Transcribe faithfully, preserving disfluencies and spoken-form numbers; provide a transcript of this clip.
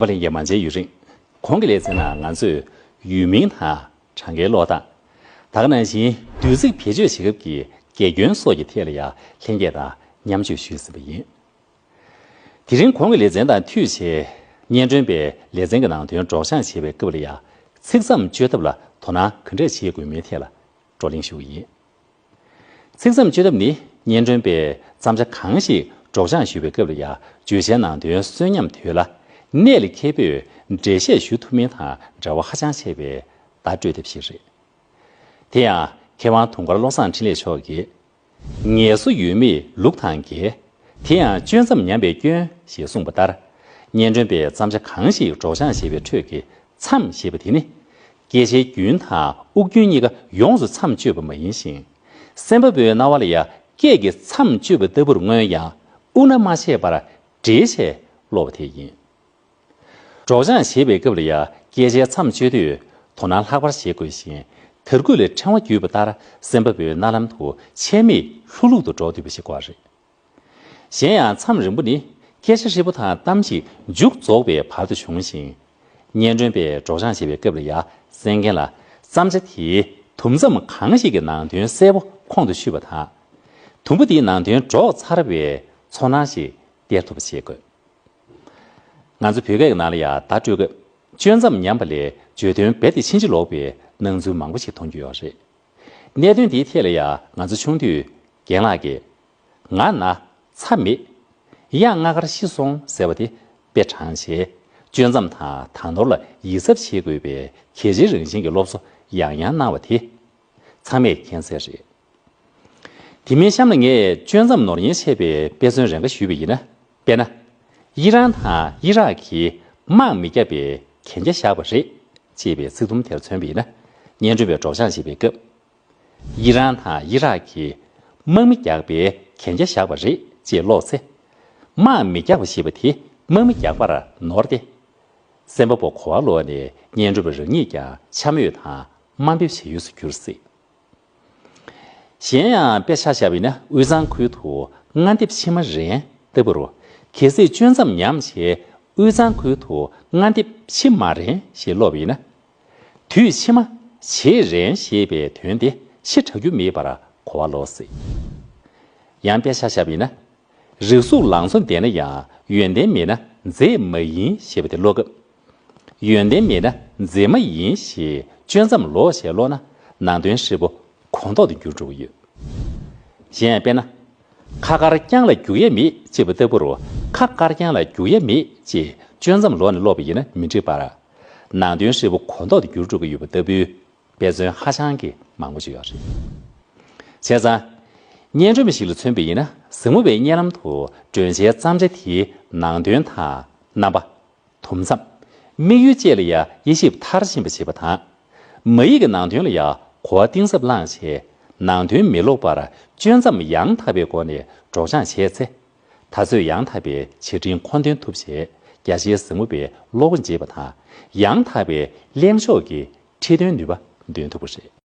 པ་ལྷན་རྒྱས་མ་མཇལ་ཡུན་རིང་། གོང་གི་ལེ་ཚན་ནང་ང་ཚོས་ཡུལ་མིང་དང་གྲངས་ཀའི་ཀློག་སྟངས། ད་ག་ནང་བཞིན་བསྡུས་ཚིག་བེད་སྤྱོད་བྱེད་སྐབས་ཀྱི་དགེ་སྐྱོན་སོགས་ཀྱི་ཐད་ལ་ཡང་ལྷན་རྒྱས་དང་མཉམ་སྤྱོད་ཞུས་ཟིན་པ་ཡིན། དེ་རིང་གོང་གི་ལེ་ཚན་དང་མཐུད་བྱས། སྙན་སྒྲོན་པས་ལེ་ཚན་གྱི་ནང་དོན་སྒྲོག་སྦྱང་བྱེད་པའི་སྐབས་ལ་ཡང་ཚིག་མཚམས་གཅོད་ཐབས་ལ་དོ་སྣང་ག་འདྲས་བྱེད་དགོས་མིན་ཐད་ལ་བགྲོ་གླེང་ཞུ་གི་ཡིན། ཚིག་མཚམས་གཅོད་ཐབས་ནི་སྙན་སྒྲོན་པས་བརྩམས་བྱ་གང་ཞིག་སྒྲོག་སྦྱང་ཞུ་བའི་སྐབས་ལ་ཡང་བརྗོད་བྱའི་ནང་དོན་གསོན་ཉམས་དོད་ལ། གནད་ལ་འཁེལ་པོས་འགྲེལ་བཤད་ཞུ་ཐུབ་མིན་དང་འབྲེལ་བ་ཧ་ཅང་ཆེ་བའི་བརྡ་སྤྲོད་ཐབས་ཤིག་རེད། དེ་ཡང་མཁས་དབང་དུང་དཀར་བློ་བཟང་འཕྲིན་ལས་མཆོག་གིས། ངལ་གསོ་ཡོད་མེད་ལུགས་དང་འགལ། དེ་ཡང་གཅོད་མཚམས་ཉམས་པའི་སྐྱོན་ཞེས་གསུངས་པ་ལྟར། སྙན་སྒྲོན་པས་བརྩམས་བྱ་གང་ཞིག་སྒྲོག་སྦྱང་བྱེད་པའི་ཁྲོད་ཀྱི་མཚམས་ཞེས་པ་དེ་ནི། སྐད་ཆའི་རྒྱུན་དང་དབུགས་རྒྱུན་གཉིས་ཀ་ཡོངས་སུ་མཚམས་གཅོད་པ་མ་ཡིན་ཞིང་། སེམས་པ་པོའི་རྣ་བ་ལ་ཡང་སྐད་ཀྱི་མཚམས་གཅོད་པ་ལྟ་བུར་མངོན་ཡང་དབུགས་ན་མ་ཆད་པར་འགྲེལ་བྱས་ཀློག་པ་དེ་ཡིན། སྒྲོག་སྦྱང་བྱེད་པའི་སྐབས་ལ་ཡང་སྐད་ཆའི་མཚམས་གཅོད་དུས་དོ་སྣང་ལྷག་པར་བྱེད་དགོས་ཤིང་། དར་སྐུད་ལ་ཕྲེང་བ་བརྒྱུས་པ་ལྟར་སེམས་པ་པོའི་རྣ་ལམ་དུ་ཆད་མེད་ལྷུག་ལྷུག་ཏུ་སྒྲོག་སྡོད་པ་ཞིག་དགོས་རེད། གཞན་ཡང་མཚམས་རིང་པོ་ནི་སྐད་ཆ་ཧྲིལ་པོ་དང་གཏམ་ཞིག་མཇུག་རྫོགས་པའི་བར་དུ་འབྱུང་ཞིང་། སྙན་སྒྲོན་པས་སྒྲོག་སྦྱང་བྱེད་པའི་སྐབས་ལ་ཡང་གསན་མཁན་ལ་བརྩམས་བྱ་དེའི་དུམ་མཚམས་གང་ཞིག་གི་ནང་དོན་གསལ་པོ་ཁོང་དུ་ཆུད་པ་དང་། དུམ་བུ་དེའི་ནང་དོན་སྒྲོག་ཚར་བའི་ཚོར་སྣང་ཞིག་སྟེར་ཐུབ་པ་བྱེད་དགོས། ང་ཚོ་བོད་སྐད་ཀྱི་ནང་ལ་ཡང་བརྡ་སྤྲོད་སྐབས་གཅོད་མཚམས་ཉམས་པ་ལས་བརྗོད་དོན་རྦད་དེ་ཕྱིན་ཅི་ལོག་པའི་སྣང་ཚུལ་མང་པོ་ཞིག་མཐོང་རྒྱུ་ཡོད་རེད། གནད་དོན་འདིའི་ཐད་ལ་ཡང་ང་ཚོ་ཆུང་དུས་རྒན་ལགས་ཀྱིས། ང་ན་ཚ་མེད། གཡག་ལྔ་དཀར་ཤི་སོང་ཟེར་བ་དེ་དཔེ་དྲངས་བྱས། གཅོད་མཚམས་དང་དག་ནོར་ལ་ཡིད་གཟབ་བྱེད་དགོས་པའི་གལ་ཆེའི་རང་བཞིན་གྱི་སློབ་གསོ་ཡང་ཡང་གནང་བ་དེ། ཚང་མས་མཁྱེན་གསལ་རེད། དེ་མིན་གཤམ་ལ་ངས་གཅོད་མཚམས་ནོར་ཉེན་ཆེ་བའི་དཔེ་མཚོན་རེ་འགའ་ཞུས་པ་ཡིན་ན། དཔེར་ན། ཡི་རང་དང་ཡི་རག་གིས་དམག་མི་བརྒྱབ་པའི་གན་རྒྱ་བཞག་པ་རེད། ཅེས་པའི་ཚིག་དུམ་དེར་མཚོན་པ་ཡིན་ན། སྙན་སྒྲོན་པས་སྒྲོག་སྦྱང་བྱེད་པའི་སྐབས། ཡི་རང་དང་ཡི་རག་གིས་དམག་མི་རྒྱག་པའི་གན་རྒྱ་བཞག་པ་རེད་ཅེས་ཀློག་ཚེ། དམག་མི་རྒྱག་པ་ཞེས་པ་དེ་དམག་མི་རྒྱག་པར་ནོར་ཏེ། སེམས་པ་པོ་གོ་བ་ལོག་ནས་སྙན་སྒྲོན་པ་རང་ཉིད་ཀྱང་འཆམ་འོས་དང་དམའ་འབེབས་བྱེད་ཡུལ་དུ་གྱུར་སྲིད། གཞན་ཡང་དཔེ་ཆ་བཞག་པ་ཡིན་ན་དབུས་གཙང་ཁུལ་དུ་སྔ་འདེབས་ཕྱི་མ་རན་ལྟ་བུ་རུ། གལ་སྲིད་གཅོད་མཚམས་ཉམས་བྱས་དབུས་གཙང་ཁུལ་དུ་སྔ་འདེབས་ཕྱི་མ་རན་ཞེས་ཀློག་པ་ཡིན་ན། དུས་ཕྱི་མ་བྱེད་རན་ཞེས་པའི་དོན་དེ་ཕྱི་དྲག་རྒྱུ་མེད་པར་གོ་བ་ལོག་སྲིད། ཡང་དཔེ་ཆ་བཞག་པ་ཡིན་ན། རིགས་གཟུགས་ལང་ཚོ་ལྡན་ན་ཡང་ཡོན་ཏན་མེད་ན་མཛེས་མ་ཡིན་ཞེས་པ་དེ་ཀློག་སྐབས། ཡོན་ཏན་མེད་ན་མཛེས་མ་ཡིན་ཞེས་གཅོད་མཚམས་ལོག་བྱས་ཀློག་ན་ནང་དོན་ཧྲིལ་པོ་གོ་ལྡོག་ཏུ་འགྱུར་འགྲོ་གི་ཡོད། གཞན་ཡང་དཔེར་ན། ཁ་དཀར་རྐྱང་ལ་རྒྱུག་ཡ་མེད་ཅེས་པ་ལྟ་བུ་རུ་ཁ་དཀར་རྐྱང་ལ་རྒྱུག་ཡ་མེད་ཅེས་གཅོད་མཚམས་ལོག་ནས་ཀློག་པ་ཡིན་ན་མི་འགྲིག་པར། ནང་དོན་ཧྲིལ་པོ་གོ་ལྡོག་ཏུ་འགྱུར་འགྲོ་གི་ཡོད་པ་ལྟ་བུའི། དཔེ་མཚོན་ཧ་ཅང་གི་མང་པོ་ཅིག་ཡོད་རེད། བྱས་ཙང་། སྙན་སྒྲོན་པ་ཞིག་ལ་མཚོན་པ་ཡིན་ན་གཟིགས་མོ་བའི་སྙན་ལམ་དུ་སྒྲོན་བྱའི་བརྩམས་བྱ་དེའི་ནང་དོན་དང་རྣམ་པ། དུམ་མཚམས། དམིགས་ཡུལ་བཅས་ལ་ཡང་དབྱེ་ཞིབ་མཐར་ཕྱིན་པ་བྱེད་པ་དང་། མ་ཡིག་གི་ནང་དོན་ལ་ཡང་གོ་བ་གཏིང་ཟབ་བླངས་བྱས། ནང་དོན་མི་ལོག་པར་གཅོད་མཚམས་ཡང་དག་པའི་སྒོ་ནས་སྒྲོག་སྦྱང་བྱས་ཚེ། ད་གཟོད་ཡང་དག་པའི་བྱ་བྲལ་མཁོ་འདོན་ཐུབ་བྱས། རྒྱ་ཆེའི་གཟིགས་མོ་བའི་བློ་སྒོ་འབྱེད་པ་དང་། ཡང་དག་པའི་གླེང་ཕྱོགས་ཀྱི་ཁྲིད་སྟོན་ནུས་པ་འདོན་ཐུབ་པ་རེད།